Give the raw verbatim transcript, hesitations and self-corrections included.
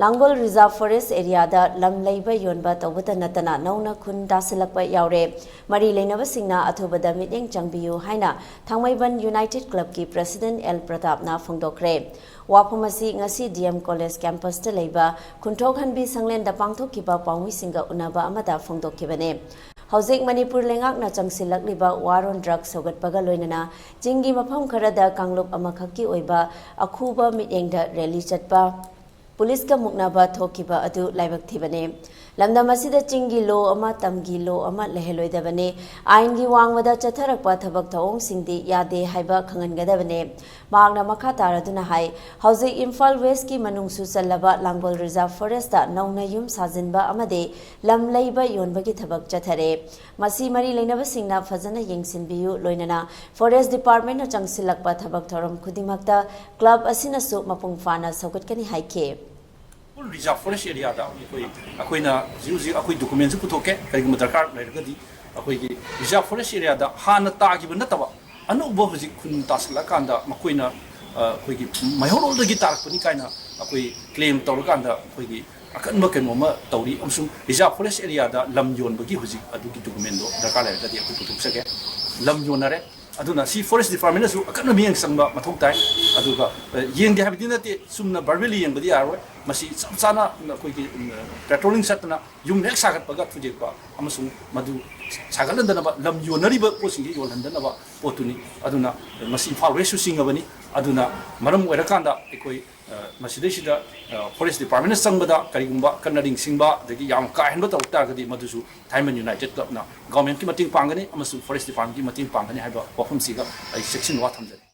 ꯂꯥꯡꯒꯣꯜ reserve forest ꯑꯦꯔꯤꯌꯥꯗ ꯂꯝ ꯂꯩꯕ ꯌꯣꯟꯕ ꯇꯧꯕꯇ ꯅꯠꯇꯅ ꯅꯧꯅ ꯈꯨꯟ ꯇꯥꯁꯤꯜꯂꯛꯄ ꯌꯥꯎꯔꯦ꯫ ꯃꯔꯤ ꯂꯩꯅꯕꯁꯤꯡꯅ ꯑꯊꯨꯕꯗ ꯃꯤꯠꯌꯦꯡ ꯆꯪꯕꯤꯌꯨ ꯍꯥꯏꯅ ꯊꯥꯡꯃꯩꯕꯟ ꯌꯨꯅꯥꯏꯇꯦꯗ ꯀ꯭ꯂꯕꯀꯤ ꯄ꯭ꯔꯁꯤꯗꯦꯟꯠ ꯑꯦꯜ ꯄ꯭ꯔꯇꯥꯞꯅ ꯐꯣꯡꯗꯣꯛꯈ꯭ꯔꯦ꯫ ꯋꯥꯐꯝ ꯑꯁꯤ ꯉꯁꯤ ꯗꯤ ꯑꯦꯝ ꯀꯣꯂꯦꯖ ꯀꯦꯝꯄꯁꯇ ꯂꯩꯕ ꯈꯨꯟꯊꯣꯛ ꯍꯟꯕꯤ ꯁꯪꯂꯦꯟꯗ ꯄꯥꯡꯊꯣꯛꯈꯤꯕ ꯄꯥꯎꯃꯤꯁꯤꯡꯒ ꯎꯅꯕ ꯑꯃꯗ ꯐꯣꯡꯗꯣꯛꯈꯤꯕꯅꯤ꯫ ꯍꯧꯖꯤꯛ ꯃꯅꯤꯄꯨꯔ ꯂꯩꯉꯥꯛꯅ ꯆꯪꯁꯤꯜꯂꯛꯂꯤꯕ war on drug ꯁꯧꯒꯠꯄꯒ ꯂꯣꯏꯅꯅ ꯆꯤꯡꯒꯤ ꯃꯐꯝ ꯈꯔꯗ ꯀꯥꯡꯂꯨꯞ ꯑꯃꯈꯛꯀꯤ ꯑꯣꯏꯕ ꯑꯈꯨꯕ ꯃꯤꯠꯌꯦꯡꯗ ꯔꯦꯂꯤ ꯆꯠꯄ, ꯄꯨꯂꯤꯁꯀ ꯃꯨꯛꯅꯕ ꯊꯣꯛꯈꯤꯕ ꯑꯗꯨ ꯂꯥꯏꯕꯛ ꯊꯤꯕꯅꯤ꯫ ꯂꯝꯗꯝ ꯑꯁꯤꯗ ꯆꯤꯡꯒꯤ ꯂꯣ ꯑꯃ, ꯇꯝꯒꯤ ꯂꯣ ꯑꯃ ꯂꯩꯍꯜꯂꯣꯏꯗꯕꯅꯤ꯫ ꯑꯥꯏꯟꯒꯤ ꯋꯥꯡꯃꯗ ꯆꯠꯊꯔꯛꯄ ꯊꯕꯛ ꯊꯧꯑꯣꯡꯁꯤꯡꯗꯤ ꯌꯥꯗꯦ ꯍꯥꯏꯕ ꯈꯪꯍꯟꯒꯗꯕꯅꯤ꯫ ꯃꯍꯥꯛꯅ ꯃꯈꯥ ꯇꯥꯔꯗꯨꯅ ꯍꯥꯏ, ꯍꯧꯖꯤꯛ ꯏꯝꯐꯥꯜ ꯋꯦꯁꯀꯤ ꯃꯅꯨꯡꯁꯨ ꯆꯜꯂꯕ ꯂꯥꯡꯒꯣꯜ ꯔꯤꯖꯥꯔꯚ ꯐꯣꯔꯦꯁꯇ ꯅꯧꯅ ꯌꯨꯝ ꯁꯥꯖꯤꯟꯕ ꯑꯃꯗꯤ ꯂꯝ ꯂꯩꯕ ꯌꯣꯟꯕꯒꯤ ꯊꯕꯛ ꯆꯠꯊꯔꯦ꯫ ꯃꯁꯤ ꯃꯔꯤ ꯂꯩꯅꯕꯁꯤꯡꯅ ꯐꯖꯅ ꯌꯦꯡꯁꯤꯟꯕꯤꯌꯨ, ꯂꯣꯏꯅꯅ ꯐꯣꯔꯦꯁ ꯗꯤꯄꯥꯔꯠꯃꯦꯟꯠꯅ ꯆꯪꯁꯤꯜꯂꯛꯄ ꯊꯕꯛ ꯊꯧꯔꯝ ꯈꯨꯗꯤꯡꯃꯛꯇ ꯀ꯭ꯂꯕ ꯑꯁꯤꯅꯁꯨ ꯃꯄꯨꯡ ꯐꯥꯅ ꯁꯧꯒꯠꯀꯅꯤ ꯍꯥꯏꯈꯤ꯫ ꯔꯤꯖꯥꯔꯚ ꯐꯣꯔꯦꯁ ꯑꯦꯔꯤꯌꯥꯗ ꯑꯩꯈꯣꯏ, ꯑꯩꯈꯣꯏꯅ ꯍꯧꯖꯤꯛ ꯍꯧꯖꯤꯛ ꯑꯩꯈꯣꯏ ꯗꯣꯀꯨꯃꯦꯟꯁꯨ ꯄꯨꯊꯣꯛꯀꯦ꯫ ꯀꯔꯤꯒꯨꯝꯕ ꯗꯔꯀꯥꯔ ꯂꯩꯔꯒꯗꯤ ꯑꯩꯈꯣꯏꯒꯤ ꯔꯤꯖꯥꯔꯚ ꯐꯣꯔꯦꯁ ꯑꯦꯔꯤꯌꯥꯗ ꯍꯥꯟꯅ ꯇꯥꯈꯤꯕ ꯅꯠꯇꯕ ꯑꯅꯧꯕ ꯍꯧꯖꯤꯛ ꯈꯨꯟ ꯇꯥꯁꯤꯜꯂꯛꯑꯀꯥꯟꯗ ꯃꯈꯣꯏꯅ, ꯑ, ꯑꯩꯈꯣꯏꯒꯤ ꯃꯩꯍꯧꯔꯣꯜꯗꯒꯤ ꯇꯥꯔꯛꯄꯅꯤ ꯀꯥꯏꯅ ꯑꯩꯈꯣꯏ ꯀ꯭ꯂꯦꯝ ꯇꯧꯔꯀꯥꯟꯗ ꯑꯩꯈꯣꯏꯒꯤ ꯑꯀꯟꯕ ꯀꯩꯅꯣ ꯑꯃ ꯇꯧꯔꯤ꯫ ꯑꯃꯁꯨꯡ ꯔꯤꯖꯥꯔꯚ ꯐꯣꯔꯦꯁ ꯑꯦꯔꯤꯌꯥꯗ ꯂꯝ ꯌꯣꯟꯕꯒꯤ ꯍꯧꯖꯤꯛ ꯑꯗꯨꯒꯤ ꯗꯣꯀꯨꯃꯦꯟꯗꯣ ꯗꯔꯀꯥꯔ ꯂꯩꯔꯒꯗꯤ ꯑꯩꯈꯣꯏ ꯄꯨꯊꯣꯛꯆꯒꯦ꯫ ꯂꯝ ꯌꯣꯟꯅꯔꯦ꯫ ꯑꯗꯨꯅ ꯁꯤ ꯐꯣꯔꯦꯁ ꯗꯤꯄꯥꯔꯠꯃꯦꯟꯅꯁꯨ ꯑꯀꯟꯕ ꯃꯤꯠꯌꯦꯡ ꯆꯪꯕ ꯃꯊꯧ ꯇꯥꯏ꯫ ꯑꯗꯨꯒ, ꯑ, ꯌꯦꯡꯗꯦ ꯍꯥꯏꯕꯗꯤ ꯅꯠꯇꯦ, ꯆꯨꯝꯅ ꯚꯔꯕꯦꯂꯤ ꯌꯦꯡꯕꯗꯤ ꯌꯥꯔꯣꯏ꯫ ꯃꯁꯤ ꯆꯞ ꯆꯥꯅ ꯑꯩꯈꯣꯏꯒꯤ, ꯎꯝ, ꯄꯦꯇ꯭ꯔꯣꯂꯤꯡ ꯆꯠꯇꯅ ꯌꯨꯝ ꯍꯦꯛ ꯁꯥꯒꯠꯄꯒ ꯊꯨꯗꯦꯛꯄ ꯑꯃꯁꯨꯡ ꯃꯗꯨ ꯁꯥꯒꯠꯍꯟꯗꯅꯕ, ꯂꯝ ꯌꯣꯟꯅꯔꯤꯕ ꯄꯣꯠꯁꯤꯡꯁꯤ ꯌꯣꯜꯍꯟꯗꯅꯕ ꯄꯣꯠꯇꯨꯅꯤ꯫ ꯑꯗꯨꯅ ꯃꯁꯤ ꯏꯝꯐꯥꯜ ꯋꯦꯁꯁꯨ ꯆꯤꯡꯉꯕꯅꯤ꯫ ꯑꯗꯨꯅ ꯃꯔꯝ ꯑꯣꯏꯔꯀꯥꯟꯗ ꯑꯩꯈꯣꯏ, ꯑ, ꯃꯁꯤꯗꯩꯁꯤꯗ, ꯑ, ꯐꯣꯔꯦꯁ ꯗꯤꯄꯥꯔꯠꯃꯦꯟꯅ ꯆꯪꯕꯗ ꯀꯔꯤꯒꯨꯝꯕ ꯀꯟꯅ ꯂꯤꯡꯁꯤꯡꯕ ꯑꯗꯒꯤ ꯌꯥꯝ ꯀꯥ ꯍꯦꯟꯕ ꯇꯧꯔꯛ ꯇꯥꯔꯒꯗꯤ ꯃꯗꯨꯁꯨ ꯊꯥꯏꯃꯟ ꯌꯨꯅꯥꯏꯇꯦꯗ ꯀ꯭ꯂꯕꯅ ꯒꯚꯔꯟꯃꯦꯟꯠꯀꯤ ꯃꯇꯦꯡ ꯄꯥꯡꯒꯅꯤ ꯑꯃꯁꯨꯡ ꯐꯣꯔꯦꯁ ꯗꯤꯄꯥꯔꯠꯃꯦꯟꯠꯀꯤ ꯃꯇꯦꯡ ꯄꯥꯡꯒꯅꯤ ꯍꯥꯏꯕ ꯋꯥꯐꯝꯁꯤꯒ ꯑꯩ ꯆꯦꯛꯁꯤꯟ ꯋꯥ ꯊꯝꯖꯔꯤ꯫